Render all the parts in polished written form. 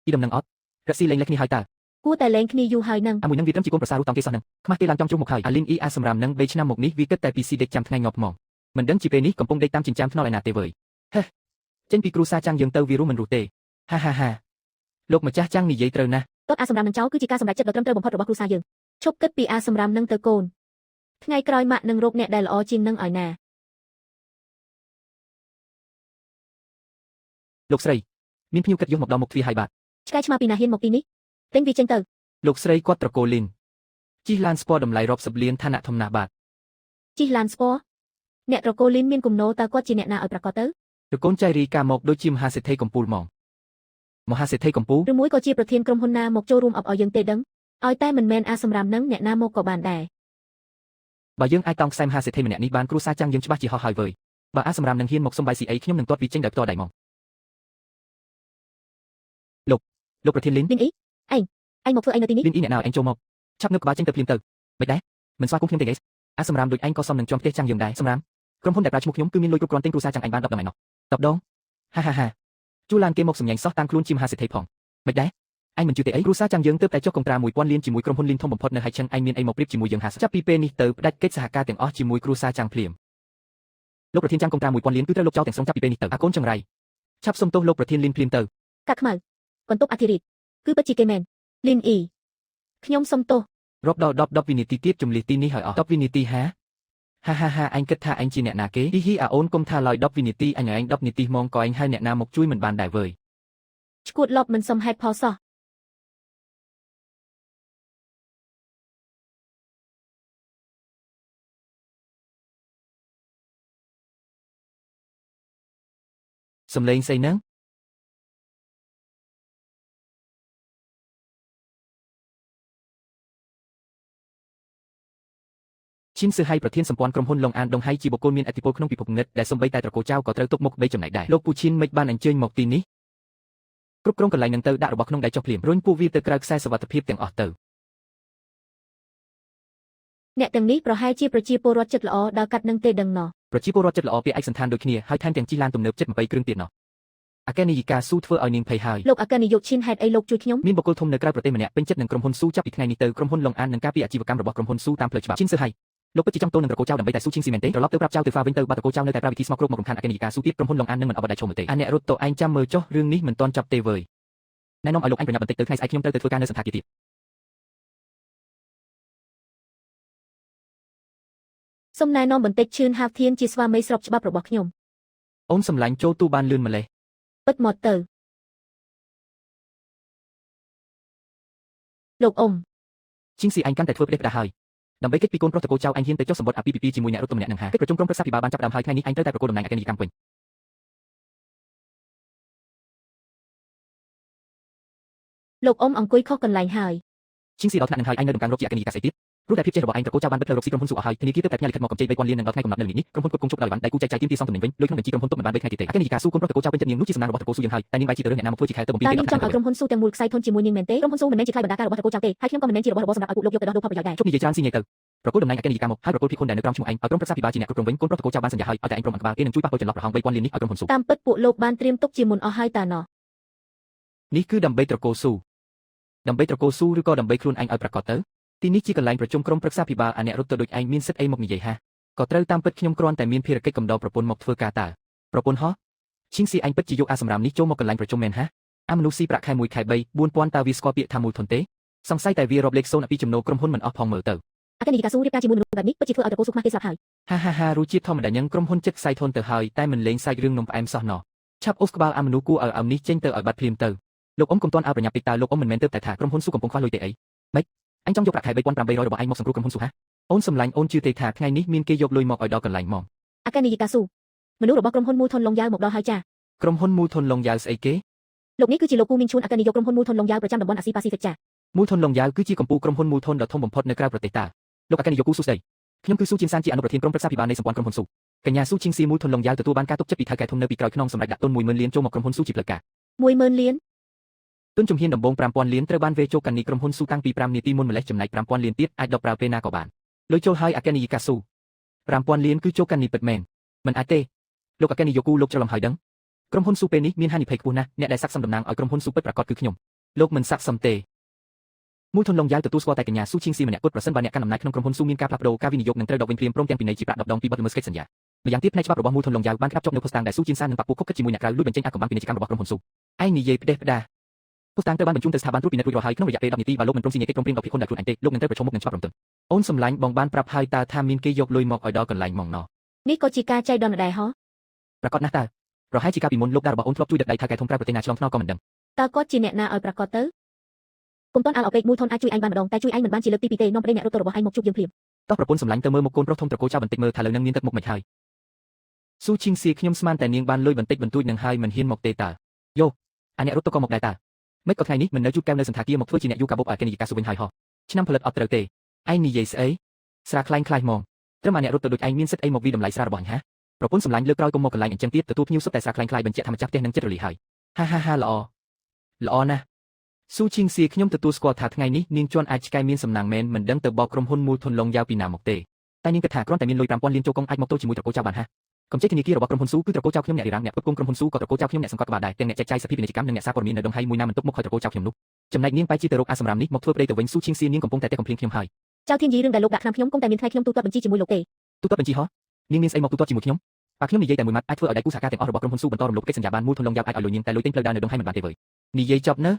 អ៊ីដំនឹងអត់រកស៊ីលេងលេះគ្នាហើយតើ គួរតែលែងគ្នាយូរហើយនឹង អាមួយនឹងវាត្រឹមជាកូនប្រសាររូតតង់គេសោះនឹងខ្មាស់គេឡើងចង់ជ្រុះមកហើយអាលីនអ៊ីអាសម្រាមនឹង3ឆ្នាំមកនេះវាគិតតែពីស៊ីដេកចាំថ្ងៃងាប់ហ្មងមិនដឹងជាពេលនេះកំពុងដេកតាមចិញ្ចើមថ្នល់ឯណាទេវើយហេចេញពីគ្រូសាចាំងយើងទៅវារស់មិនរស់ទេហាហាហាលោកម្ចាស់ចាំងនិយាយត្រូវណាស់ ទាត់អាសម្រាមនឹងចោលគឺជាការសម្រេចចិត្តដ៏ត្រឹមត្រូវបំផុតរបស់គ្រួសារយើងឈប់គិតពីអាសម្រាមនឹងទៅកូនថ្ងៃក្រោយម៉ាក់នឹងរកអ្នកដែលល្អជាងនឹងឲ្យណា លោកស្រីមានភ្ញៀវកិត្តិយសមកដល់មុខទ្វារហើយបាទ ឆ្កែឆ្មាពីណាហ៊ានមកទីនេះទិញវាចេញទៅ លោកស្រីគាត់ត្រកូលលីនជិះឡានស្ពរតម្លៃរាប់សិបលានឋានៈធំណាស់បាទ ជិះឡានស្ពរអ្នកត្រកូលលីនមានគំនោតើគាត់ជាអ្នកណាឲ្យប្រកាសទៅ ត្រកូនចៃរីកាមកដូចជាមហាសេដ្ឋីកំពូលហ្មងមហាសេដ្ឋីកំពូល ឬមួយក៏ជាប្រធានក្រុមហ៊ុនណាមកចូលរួមអបអរយើងទេដឹងឲ្យតែមិនមែនអាសម្រាមនឹងអ្នកណាមកក៏បានដែរ បើយើងអាចតោងខ្សែមហាសេដ្ឋីម្នាក់នេះបានគ្រួសារចាំងយើងច្បាស់ជាហោះហើយវើយបើអាសម្រាមនឹងហ៊ានមកសុំបាយស៊ីអីខ្ញុំនឹងទាត់វាចេញដោយផ្ទាល់ដៃហ្មងលោកលោកប្រធានលីន លីនអ៊ីឯងឯងមកធ្វើអីនៅទីនេះ លីនអ៊ីអ្នកណាឲ្យឯងចូលមកឆាប់ងើបក្បាលចេញទៅភ្លាមទៅមិនដែរមិនស្វាគមន៍ខ្ញុំទេគេអាសម្រាមដូចឯងក៏សមនឹងជាន់ផ្ទះចាំងយើងដែរសម្រាមក្រុមហ៊ុនដែលប្រើឈ្មោះខ្ញុំគឺមានលុយគ្រប់គ្រាន់ទិញគ្រួសារចាំងឯងបាន10ដងឯណោះ10ដងហាហាហាជួឡានគេមកសម្ញែងសោះតាមខ្លួនជាមហាសេដ្ឋីផងមិនដែរឯងមិនជឿទេអីគ្រួសារចាំងយើងទើបតែចុះកុងត្រា1000លានជាមួយក្រុមហ៊ុនលីនធំបំផុតនៅហៃឆឹងឯងមានអីមកប្រៀបជាមួយយើងហាចាប់ពីពេលនេះទៅផ្ដាច់កិច្ចសហការទាំងអស់ជាមួយគ្រួសារចាំងភ្លាមលោកប្រធានចាំងកុងត្រា1000លានគឺត្រូវលុបចោលទាំងស្រុងចាប់ពីពេលនេះទៅអាកូនចង្រៃឆាប់សុំទោសលោកប្រធានលីនភ្លាមទៅ កាត់ខ្មៅបន្ទប់អធិរាជគឺពិតជាគេមែនលីនអ៊ីខ្ញុំសុំទោស រាប់ដល់10 10វិនាទីទៀតជំលះទីនេះហើយអស់10វិនាទីហាហាហាហាអញគិតថាអញជាអ្នកណាគេអ៊ីហ៊ីអាអូនកុំថាឡើយ10វិនាទីអញឲ្យឯង10នាទីហ្មងក៏ឯងហៅអ្នកណាមកជួយមិនបានដែរវើយ ឈួតលប់មិនសមហេតុផលសោះ សំឡេងស្អីហ្នឹងឈិនសឺហៃប្រធានសម្ព័ន្ធក្រុមហ៊ុនឡុងអានដុងហៃជាបុគ្គលមានឥទ្ធិពលក្នុងពិភពងឹតដែលសូម្បីតែត្រកូលចៅក៏ត្រូវទុកមុខបីចំណែកដែរលោកពូឈិនមិនបានអញ្ជើញមកទីនេះគ្រប់គ្រងកន្លែងនឹងទៅដាក់របស់ក្នុងដៃចុះភ្លាមរុញពួកវាទៅក្រៅខ្សែសុវត្ថិភាពទាំងអស់ទៅ អ្នកទាំងនេះប្រហែលជាប្រជាពលរដ្ឋចិត្តល្អដល់កាត់នឹងទេដឹងណោះ ប្រជាពលរដ្ឋចិត្តល្អពាក្យឯកសណ្ឋានដូចគ្នាហើយថែមទាំងជិះឡានទំនើបចិត្ត20គ្រឿងទៀតណោះអគ្គនាយិកាស៊ូធ្វើឲ្យនាងភ័យហើយ លោកអគ្គនាយកឈិនហេតុអីលោកជួយខ្ញុំ មានបុគ្គលធំនៅក្រៅប្រទេសម្នាក់ពេញចិត្តនឹងក្រុមហ៊ុនស៊ូចាប់ពីថ្ងៃនេះទៅក្រុមហ៊ុនឡុងអាននឹងការពារអាជីវកម្មរបស់ក្រុមហ៊ុនស៊ូតាមផ្លូវច្បាប់ឈិនសឺហៃលោកពិតជាចង់ទល់នឹងត្រកូលចៅដើម្បីតែស៊ូឈិងស៊ីមែនទេត្រឡប់ទៅប្រាប់ចៅទៅហ្វាវិញទៅបើត្រកូលចៅនៅតែប្រើវិធីស្មោកគ្រោកមករំខានអគ្គនាយិកាស៊ូទៀតក្រុមហ៊ុនឡុងអាននឹងមិនអបដៃឈោមើលទេអាអ្នករត់ទៅឯងចាំមើលចុះរឿងនេះមិនទាន់ចប់ទេវើយណែនាំឲ្យលោកអញប្រញាប់បន្តិចទៅថ្ងៃស្អែកខ្ញុំត្រូវទៅធ្វើការនៅសណ្ឋាគារទៀត សូមណែនាំបន្តិចឈឿនហាវធានជាស្វាមីស្របច្បាប់របស់ខ្ញុំ អូនសម្លាញ់ចូលទូបានលឿនម្លេះ ពិតមកទៅលោកអ៊ំ ឈិងស៊ីឯងកាន់តែធ្វើផ្ដេសផ្ដាសហើយដើម្បីគេចពីកូនប្រុសត្រកូលចៅឯងហ៊ានទៅចុះសម្បត្តិអាពាហ៍ពិពាហ៍ជាមួយអ្នករត់ទៅម្នាក់នឹងហាកិច្ចប្រជុំក្រុមប្រឹក្សាភិបាលបានចាប់ផ្ដើមហើយថ្ងៃនេះឯងត្រូវតែប្រគល់តំណែងអគ្គនាយិកាវិញ លោកអ៊ំអង្គុយខុសកន្លែងហើយ ឈិងស៊ីដល់ថ្នាក់នឹងហើយឯងនៅដំកើងរកជាអគ្គនាយិកាស្អីទៀតព្រោះតែភាពចេះរបស់ឯងត្រកូលចៅបានបិទផ្លូវរកស៊ីក្រុមហ៊ុនស៊ូអស់ហើយធនាគារទើបតែផ្ញើលិខិតមកកម្ចី3000លាននឹងដល់ថ្ងៃកំណត់នៅល្ងាចនេះក្រុមហ៊ុនគ្រប់គ្រងជប់ដល់អីវ៉ាន់ដៃគូចែកចាយទាមទារសងទំនិញវិញលុយក្នុងបញ្ជីក្រុមហ៊ុនទុកមិនបាន3ថ្ងៃទៀតទេអគ្គនាយិកាស៊ូកូនប្រុសត្រកូលចៅពេញចិត្តនាងនោះជាសំណាងរបស់ត្រកូលស៊ូយើងហើយតែនាងបែរជាទៅរើសអ្នកណាមកធ្វើជាខែលទៅបំពេញ តើ គេដល់ នាងចង់ឲ្យ ថ្នាក់ទៅ ក្រុមហ៊ុនស៊ូទាំងមូលខ្សែធនជាមួយនាងមែនទេក្រុមហ៊ុនស៊ូមិនមែនជាថ្លៃបណ្ដាការរបស់ត្រកូលចៅទេហើយខ្ញុំក៏មិនមែនជារបស់របរសម្រាប់ឲ្យពួកលោកយកទៅដោះដូរផលប្រយោជន៍ដែរ ជប់និយាយច្រើនស៊ីញ៉ៃទៅប្រគល់តំណែងអគ្គនាយិកាមកហើយប្រគល់ភាគហ៊ុនដែលនៅក្រោមឈ្មោះឯងឲ្យក្រុមប្រឹក្សាភិបាលជាអ្នកគ្រប់គ្រងវិញកូនប្រុសត្រកូលចៅបានសន្យាហើយឲ្យតែឯងព្រមអង្គបាលគេនឹងជួយប៉ះពាល់ចន្លោះប្រហោង3000លាននេះឲ្យក្រុមហ៊ុនស៊ូ តាមពិតពួកលោកបានត្រៀមទុកជាមុនអស់ហើយតាណោះ នេះគឺដើម្បីត្រកូលស៊ូដើម្បីត្រកូលស៊ូឬក៏ដើម្បីខ្លួនឯងឲ្យប្រកាសទៅទីនេះជាកន្លែងប្រជុំក្រុមប្រឹក្សាភិបាលអាអ្នករត់ទៅដូចឯងមានសិទ្ធិអីមកនិយាយហាក៏ត្រូវតាមពិតខ្ញុំគ្រាន់តែមានភារកិច្ចកំដរប្រពន្ធមកធ្វើការតើប្រពន្ធហោះឈិងស៊ីឯងពិតជាយកអាសម្រាមនេះចូលមកកន្លែងប្រជុំមែនហាអាមនុស្សស៊ីប្រាក់ខែ1ខែ3 4000តើវាស្គាល់ពាក្យថាមូលធនទេសង្ស័យតែវារាប់លេខ0ពីចំណូលក្រុមហ៊ុនមិនអស់ផងមើលទៅ អគ្គនាយិកាស៊ូរៀបការជាមួយមនុស្សបែបនេះពិតជាធ្វើឲ្យត្រកូលស៊ូខ្មាស់គេស្លាប់ហើយ ហាហាហារសជាតិធម្មតាញឹងក្រុមហ៊ុនចិត្តខ្សែធនទៅហើយតែមិនលេងសាច់រឿងនំផ្អែមសោះណោះឆាប់អូសក្បាលអាមនុស្សគួរឲ្យអោនេះចេញទៅឲ្យបាត់ភ្លាមទៅលោកអ៊ំកុំទាន់អើប្រញាប់ពេកតើលោកអ៊ំមិនមែនទៅតែថាក្រុមហ៊ុនស៊ូកំពុងខ្វះលុយទេអីម៉េចអញចង់យកប្រាក់ខែ3800របស់ឯងមកសង្គ្រោះក្រុមហ៊ុនស៊ូហាអូនសម្លាញ់អូនជឿទេថាថ្ងៃនេះមានគេយកលុយមកឲ្យដល់កន្លែងមក អគ្គនាយិកាស៊ូមនុស្សរបស់ក្រុមហ៊ុនមូលធនលងយ៉ាវមកដល់ហើយចា ក្រុមហ៊ុនមូលធនលងយ៉ាវស្អីគេ លោកនេះគឺជាលោកពូមីងឈួនអគ្គនាយកក្រុមហ៊ុនមូលធនលងយ៉ាវប្រចាំតំបន់អាស៊ីប៉ាស៊ីហ្វិកចា មូលធនលងយ៉ាវគឺជាកម្ពូលក្រុមហ៊ុនមូលធនដ៏ធំបំផុតនៅក្រៅប្រទេសតាលោកអគ្គនាយកគូសួស្តីខ្ញុំគឺស៊ូជានសានជាអនុប្រធានក្រុមប្រឹក្សាភិបាលនៃសម្ព័ន្ធក្រុមហ៊ុនស៊ូកញ្ញាស៊ូឈិងស៊ីមូលធនលងយ៉ាវទទួលបានការទុកចិត្តពីថៅកែធំនៅពីក្រោយខ្នងសម្រាប់ដាក់ទុន10000លានចូលមកក្រុមហ៊ុនស៊ូជាផ្លូវការ 10000លាន ទុនជំហានដំបូង5000លានត្រូវបានវេចូលកាន់នីក្រុមហ៊ុនស៊ូតាំងពី5នាទីមុនម្លេះចំណែក5000លានទៀតអាចដកប្រើពេលណាក៏បានលុយចូលហើយអគ្គនាយិកាស៊ូ5000លានគឺចូលកាន់នីពិតមែនមិនអាចទេលោកអគ្គនាយកគូលោកច្រឡំហើយដឹងក្រុមហ៊ុនស៊ូពេលនេះមានហានិភ័យខ្ពស់ណាស់អ្នកដែលស័ក្តិសមតំណាងឲ្យក្រុមហ៊ុនស៊ូពិតប្រាកដគឺខ្ញុំ លោកមិនស័ក្តិសមទេមូលធនលងយ៉ាវទទួលស្គាល់តែកញ្ញាស៊ូឈៀងស៊ីម្នាក់គត់ប្រសិនបើអ្នកកាន់អំណាចក្នុងក្រុមហ៊ុនស៊ូមានការផ្លាស់ប្ដូរការវិនិយោគនឹងត្រូវដកវិញភ្លាមព្រមទាំងពិន័យជាប្រាក់10ដងពីបទល្មើសកិច្ចសន្យាម្យ៉ាងទៀតផ្នែកច្បាប់របស់មូលធនលងយ៉ាវបានក្តាប់ជាប់នៅភស្តុតាងដែលស៊ូជានសាននិងប៉ាពួកខុបខិតជាមួយអ្នកក្រៅលួចបញ្ចេញអាកំបាំងពាណិជ្ជកម្មរបស់ក្រុមហ៊ុនស៊ូឯងនិយាយផ្ដេសផ្ដាសភស្តុតាងត្រូវបានបញ្ជូនទៅស្ថាប័នត្រួតពិនិត្យរួចរាល់ហើយក្នុងរយៈពេល10នាទីបើលោកមិនព្រមស៊ីញ៉េកិច្ចព្រមព្រៀងដល់ភាគហ៊ុនដោយខ្លួនឯងទេលោកនឹងត្រូវប្រឈមមុខនឹងច្បាប់រំទិនអូនសម្លាញ់បងបានប្រាប់ហើយតើថាមានគេយកលុយមកឲ្យដល់កន្លែងមកណោះ នេះក៏ជាការចៃដន្យដែរហ៎ ប្រកាសណាស់តើប្រហែលជាកាលពីមុនលោកតារបស់អូនធ្លាប់ជួយដឹកដៃថៅកែធំក្រៅប្រទេសណាឆ្លងថ្នល់ក៏មិនដឹង តើគាត់ជាអ្នកណាឲ្យប្រកាសទៅកុំតន់អាល់អពេកមូលធនអាចជួយឯងបានម្ដងតែជួយឯងមិនបានជាលើកទីពីរទេនាំប្តីអ្នករត់ទៅរបស់ឯងមកជួបយើងភ្លាម តោះប្រពន្ធសម្លាញ់ទៅមើលមុខកូនប្រុសធំត្រកូលចៅបន្តិចមើលថាលើនឹងមានទឹកមុខមិនហើយស៊ូឈីងសៀខ្ញុំស្មានតែនាងបានលុយបន្តិចបន្តួចនឹងហើយមិនហ៊ានមកទេតើយោអាអ្នករត់ទៅក៏មកដែរតើមិនក៏ថ្ងៃនេះមិននៅជួបកែវនៅសន្តាគារមកធ្វើជាអ្នកយូកាបុបអគ្គនាយិកាស៊ូវិញហើយហោះឆ្នាំផលិតអត់ត្រូវទេឯងនិយាយស្អីស្រាខ្លែងខ្លាយហ្មងត្រឹមអាអ្នករត់ទៅដូចឯងមានសិទ្ធអីមកវីតម្លៃស្រារបស់អញហាប្រពន្ធសម្លាញ់លើកក្រោយកុំមកកន្លែងអញ្ចឹងទៀតទទួលភ្ញៀវសុទ្ធតែស្រាខ្លែងខ្លាយបញ្ជាក់ថាម្ចាស់ផ្ទះនឹងចិត្តរលីហើយហាហាហាល្អល្អណាស់ស៊ូឈីងសៀខ្ញុំទទួលស្គាល់ថាថ្ងៃនេះនាងជន់អាចឆ្កែមានសំណាងមែនមិនដឹងទៅបោកក្រុមហ៊ុនមូលធនលងយ៉ាវពីណាមកទេតែនាងគិតថាគ្រាន់តែមានលុយ5000លានចូលកុងអាចមកទល់ជាមួយត្រកូលចៅបានហាកម្ចីធនាគាររបស់ក្រុមហ៊ុនស៊ូគឺត្រកូលចៅខ្ញុំអ្នករីរ៉ាំងអ្នកផ្គត់ផ្គង់ក្រុមហ៊ុនស៊ូក៏ត្រកូលចៅខ្ញុំអ្នកសង្កត់ក្បាលដែរទាំងអ្នកចែកចាយសភាពាណិជ្ជកម្មនិងអ្នកសារព័ត៌មាននៅដងហៃមួយណាមិនទុកមុខឲ្យត្រកូលចៅខ្ញុំនោះចំណែកនាងបែរជាទៅរកអាសម្រាមនេះមកធ្វើប្តីទៅវិញស៊ូឈៀងសៀនាងកំពុងតែតែកំភ្លៀងខ្ញុំហើយ ចៅធានយីរឿងដែលលោកដាក់ឆ្នាំខ្ញុំគង់តែមានថ្ងៃខ្ញុំទូទាត់បញ្ជីជាមួយលោកទេ ទូទាត់បញ្ជីហោះនាងមានស្អីមកទូទាត់ជាមួយខ្ញុំបើខ្ញុំនិយាយតែមួយម៉ាត់អាចធ្វើឲ្យដៃគូសហការទាំងអស់របស់ក្រុមហ៊ុនស៊ូបន្តរំលោភកិច្ចសន្យាបានមូលធនលងយ៉ាវអាចឲ្យលុយនាងតែលុយទិញផ្លូវដើរនៅដងហៃមិនបានទេវើយនិយាយចប់នៅ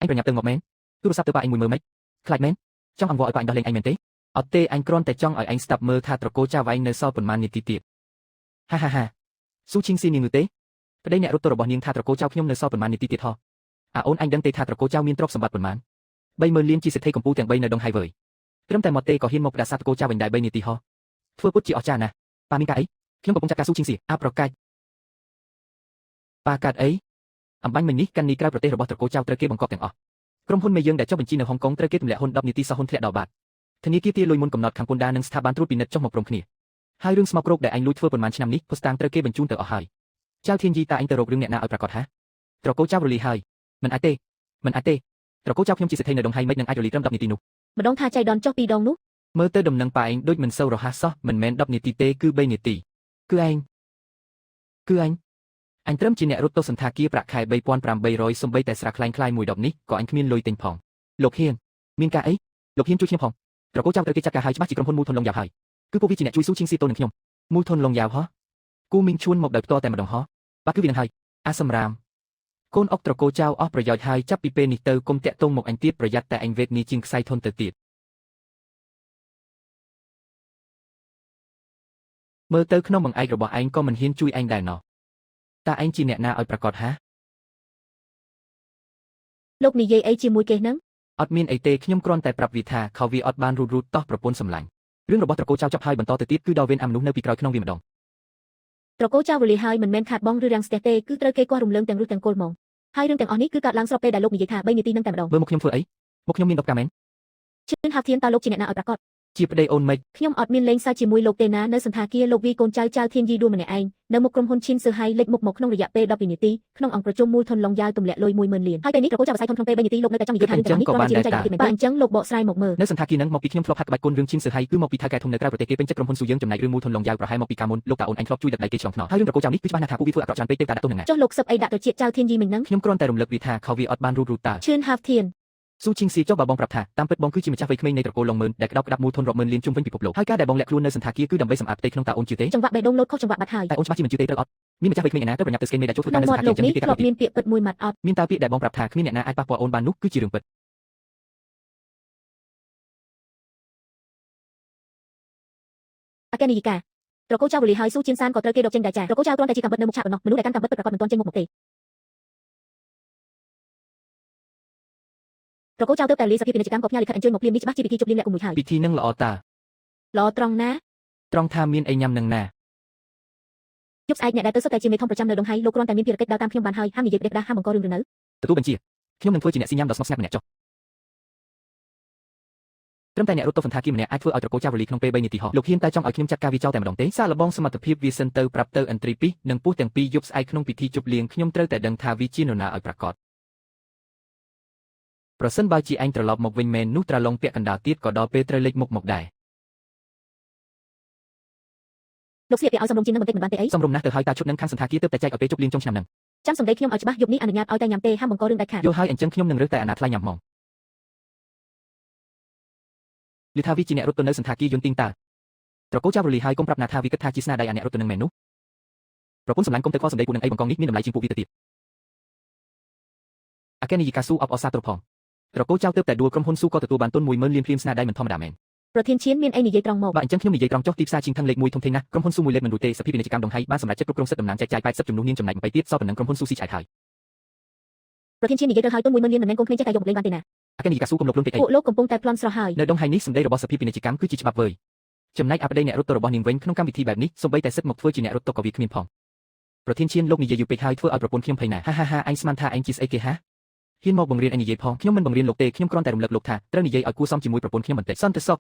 អញប្រញាប់ទៅងាប់មែនទូរស័ព្ទទៅប៉ាអញមួយមើលម៉េចខ្លាចមែនចង់អង្វរឲ្យប៉ាអញដោះលែងអញមែនទេអត់ទេអញគ្រាន់តែចង់ឲ្យអញស្ដាប់មើលថាត្រកូលចៅឯងនៅសល់ប៉ុន្មាននាទីទៀតហាហាហាស៊ូឈីងស៊ីនាងនោះទេប្តីអ្នករត់ទៅរបស់នាងថាត្រកូលចៅខ្ញុំនៅសល់ប៉ុន្មាននាទីទៀតហោះអាអូនអញដឹងទេថាត្រកូលចៅមានទ្រព្យសម្បត្តិប៉ុន្មាន30000លានជាសេដ្ឋីកម្ពុជាទាំង3នៅដងហៃវើយត្រឹមតែមកទេក៏ហ៊ានមកផ្ដាសាត្រកូលចៅវិញដែរ3នាទីហោះធ្វើពុតជាអស្ចារ្យណាស់ប៉ាមានការអីខ្ញុំកំពុងចាត់ការស៊ូឈីងស៊ីអាប្រកាច់ប៉ាកាត់អីអំបញ្ញមិញនេះកាន់នីក្រៅប្រទេសរបស់ត្រកូលចៅត្រូវគេបង្កប់ទាំងអស់ក្រុមហ៊ុនមេយើងដែលចុះបញ្ជីនៅហុងកុងត្រូវគេទម្លាក់ហ៊ុន10នាទីសោះហ៊ុនធ្លាក់ដល់បាតធនាគារទាលុយមុនកំណត់ខាងពន្ធដារនិងស្ថាប័នត្រួតពិនិត្យចុះមកព្រមគ្នាហើយរឿងស្មោកគ្រោកដែលឯងលួចធ្វើប៉ុន្មានឆ្នាំនេះភស្តុតាងត្រូវគេបញ្ជូនទៅអស់ហើយចៅធានយីតាឯងទៅរករឿងអ្នកណាឲ្យប្រកាសហាត្រកូលចៅរលីហើយមិនអាចទេមិនអាចទេត្រកូលចៅខ្ញុំជាសេដ្ឋីនៅដងហៃមិននឹងអាចរលីត្រឹម10នាទីនោះ ម្ដងថាចៃដន្យចុះពីរដងនោះ មើលទៅដំណឹងប៉ាឯងដូចមិនសូវរហ័សសោះមិនមែន10នាទីទេគឺ3នាទីគឺឯងគឺអញអញត្រឹមជាអ្នករត់ទៅសន្តាគារប្រាក់ខែ3800សំបីតែស្រាខ្លែងខ្លាយមួយដបនេះក៏អញគ្មានលុយទិញផងលោកហ៊ានមានការអីលោកហ៊ានជួយខ្ញុំផងត្រកូលចៅត្រូវគេចាត់ការហើយច្បាស់ជាក្រុមហ៊ុនមូលធនលងយ៉ាវហើយគឺពួកវាជាអ្នកជួយស៊ូឈៀងស៊ីតូននឹងខ្ញុំមូលធនលងយ៉ាវហោះគូមីងឈួនមកដោយផ្ទាល់តែម្ដងហោះបាទគឺវានឹងហើយអាសំរាមកូនអុកត្រកូលចៅអស់ប្រយោជន៍ហើយចាប់ពីពេលនេះទៅគុំតាក់ទងមកអញទៀតប្រយ័ត្នតែអញវេទនីជាងខ្សែធនទៅទៀតមើលទៅក្នុងបង្អែករបស់ឯងក៏មិនហ៊ានជួយឯងដែរណោះតើឯងជាអ្នកណាឲ្យប្រកាសហា លោកនិយាយអីជាមួយគេហ្នឹង អត់មានអីទេខ្ញុំគ្រាន់តែប្រាប់វាថាខោវាអត់បានរូតរូតតោះប្រពន្ធសម្លាញ់រឿងរបស់ត្រកូលចៅចាប់ហើយបន្តទៅទៀតគឺដល់វេនអាមនុស្សនៅពីក្រោយខ្នងវាម្ដង ត្រកូលចៅរលីហើយមិនមែនខាតបងឬរាំងស្ទះទេគឺត្រូវគេគាស់រំលើងទាំងរឹសទាំងគល់ហ្មងហើយរឿងទាំងអស់នេះគឺកើតឡើងស្របពេលដែលលោកនិយាយថា3នាទីនឹងតែម្ដង មើលមកខ្ញុំធ្វើអីមកខ្ញុំមាន10កាមែន ឈឿនហាប់ធានតើលោកជាអ្នកណាឲ្យប្រកាស ជាប្តីអូនម៉េច ខ្ញុំអត់មានលេងសើចជាមួយលោកទេណានៅសន្តាគារលោកវីកូនចៅចៅធានយីដួលម្នាក់ឯងនៅមុខក្រុមហ៊ុនឈិនសឺហៃលេចមុខមកក្នុងរយៈពេល10វិនាទីក្នុងអង្គប្រជុំមូលធនឡុងយ៉ាវទម្លាក់លុយ10000លានហើយពេលនេះត្រកូលចៅវិស័យធនក្នុងពេល3នាទីលោកនៅតែចង់និយាយថារឿងទាំងអស់នេះគ្រាន់តែជារឿងចៃដន្យទៀតមែនទេអញ្ចឹងលោកបកស្រាយមកមើល នៅសន្តាគារហ្នឹងមកពីខ្ញុំធ្លាប់ហាត់ក្បាច់គុណរឿងឈិនសឺហៃគឺមកពីថៅកែធំនៅក្រៅប្រទេសគេពេញចិត្តក្រុមហ៊ុនស៊ូយើងចំណែករឿងមូលធនលងយ៉ាវប្រហែលមកពីកាលមុនលោកតាអូនអញធ្លាប់ជួយដឹកដៃគេឆ្លងថ្នល់ហើយរឿងត្រកូលចៅនេះគឺច្បាស់ណាស់ថាពួកវាធ្វើអាក្រក់ច្រើនពេកទេតាដាក់ទោសនឹងណា ចុះលោកសឹបអីដាក់ទៅជាចៅធានយីមិញហ្នឹង ខ្ញុំគ្រាន់តែរំលឹកវាថាខោវាអត់បានរូតរូតតា ឈឿនហាប់ធាន ស៊ូឈីងស៊ីចុះបើបងប្រាប់ថាតាមពិតបងគឺជាម្ចាស់វ័យក្មេងនៃត្រកូលឡុងម៉ឺនដែលក្តោបក្តាប់មូលធនរាប់ម៉ឺនលានជុំវិញពិភពលោកហើយការដែលបងលាក់ខ្លួននៅសន្តាគារគឺដើម្បីសម្អាតផ្ទៃក្នុងតាអូនជឿទេ ចង្វាក់បេះដូងលោតខុសចង្វាក់បាត់ហើយ តែអូនច្បាស់ជាមិនជឿទេត្រូវអត់មានម្ចាស់វ័យក្មេងឯណាទៅប្រញាប់ទៅស្កេនមេដែលចូលធ្វើ ក្នុង ការនៅសន្តាគា មាត់លោកនេះ រអញ្ចឹងគេកាត់ ធ្លាប់មានពាក្យពិតមួយម៉ាត់អត់ មានតើពាក្យដែលបងប្រាប់ថាគ្មានអ្នកណាអាចប៉ះពាល់អូនបាននោះគឺជារឿងពិត អគ្គនាយិកាត្រកូលចៅវលីហើយស៊ូជៀនសានក៏ត្រូវគេដកចេញដែរចាត្រកូលចៅគ្រាន់តែជាកាំបិតនៅមុខឆាកប៉ុណ្ណោះមនុស្សដែលកាន់កាំបិតពិតប្រាកដមិនទាន់ចេញមុខមកទេត្រកូលចៅទៅតែលីសភាពពាណិជ្ជកម្មក៏ផ្ញើលិខិតអញ្ជើញមកភ្លាមនេះច្បាស់ជាពិធីជប់លៀងលាក់គុំមួយហើយ ពិធីនឹងល្អតា ល្អត្រង់ណា ត្រង់ថាមានអីញ៉ាំនឹងណា យប់ស្អែកអ្នកដែលទៅសុទ្ធតែជាមេធំប្រចាំនៅដងហៃលោកគ្រាន់តែមានភារកិច្ចដើរតាមខ្ញុំបានហើយហាមនិយាយផ្ដេសផ្ដាសហាមបង្ករឿងឬនៅ ទទួលបញ្ជាខ្ញុំនឹងធ្វើជាអ្នកស៊ីញ៉ាំដ៏ស្ងប់ស្ងាត់ម្នាក់ចុះត្រឹមតែអ្នករត់ទៅសន្តាគារម្នាក់អាចធ្វើឲ្យត្រកូលចៅរលីក្នុងពេល3នាទីហោះលោកហ៊ានតែចង់ឲ្យខ្ញុំចាត់ការវាចោលតែម្ដងទេសាកល្បងសមត្ថភាពវាសិនទៅប្រាប់ទៅឥន្ទ្រីពីនិងពស់ទាំងពីរយប់ស្អែកក្នុងពិធីជប់លៀងខ្ញុំត្រូវតែដឹងថាវាជានរណាឲ្យប្រាកដប្រសិនបើជាឯងត្រឡប់មកវិញមែននោះត្រាឡុងពាក់កណ្ដាលទៀតក៏ដល់ពេលត្រូវលេចមុខមកដែរ លោកស្លៀកពាក់ឲ្យសំរុំជាងនឹងបន្តិចមិនបានទេអី សំរុំណាស់ទៅហើយតាឈុតនឹងខាងសន្តាគារទើបតែចែកឲ្យពេលជប់លៀងចុងឆ្នាំនឹង ចាំសម្ដីខ្ញុំឲ្យច្បាស់យប់នេះអនុញ្ញាតឲ្យតែញ៉ាំទេហាមបង្ករឿងដាច់ខាត យល់ហើយអញ្ចឹងខ្ញុំនឹងរើសតែអាណាថ្លៃញ៉ាំហ្មងឮថាវាជាអ្នករត់ទៅនៅសន្តាគារយន្តទីងតើត្រកូលចៅរលីហើយកុំប្រាប់ណាថាវាគិតថាជាស្នាដៃអាអ្នករត់ទៅនឹងមែននោះប្រពន្ធសម្លាញ់កុំទៅខ្វល់សម្ដីពួកនឹងអីបង្កងនេះមានតម្លៃជាងពួកវាទៅទៀតអគ្គនាយិកាស៊ូអបអរសាទរផងត្រកូលចៅទើបតែដួលក្រុមហ៊ុនស៊ូក៏ទទួលបានទុន10000លានភ្លាមស្នាដៃមិនធម្មតាមែន ប្រធានឈៀនមានអីនិយាយត្រង់មក បាទអញ្ចឹងខ្ញុំនិយាយត្រង់ចុះទីផ្សារជាងថឹងលេខ1ធំធេងណាស់ក្រុមហ៊ុនស៊ូមួយលេខមិនរួចទេសភាពពាណិជ្ជកម្មដងហៃបានសម្រេចចិត្តគ្រប់គ្រងសិទ្ធិតំណាងចែកចាយ80ចំនួននាងចំណែក20ទៀតសល់ប៉ុណ្ណឹងក្រុមហ៊ុនស៊ូស៊ីឆ្អែតហើយ ប្រធានឈៀននិយាយត្រូវហើយទុន10000លានមិនមែនកូនក្មេងចេះតែយកមកលេងបានទេណា អគ្គនាយិកាស៊ូកុំលុបលុនពេកអី ពួកលោកកំពុងតែប្លន់ស្រស់ហើយ នៅដងហៃនេះសម្ដីរបស់សភាពាណិជ្ជកម្មគឺជាច្បាប់វើយចំណែកអបដីអ្នករត់ទៅរបស់នាងវិញក្នុងកម្មវិធីបែបនេះសូម្បីតែសិទ្ធិមកធ្វើជាអ្នករត់ទៅក៏វាគ្មានផងប្រធានឈៀនលោកនិយាយយូរពេកហើយធ្វើឲ្យប្រពន្ធខ្ញុំភ័យណាស់ហាហាហាឯងស្មានថាឯងជាស្អីគេហាហ៊ានមកបង្រៀនឯងនិយាយផងខ្ញុំមិនបង្រៀនលោកទេខ្ញុំគ្រាន់តែរំលឹកលោកថាត្រូវនិយាយឲ្យគួរសមជាមួយប្រពន្ធខ្ញុំបន្តិចសន្តិសុខ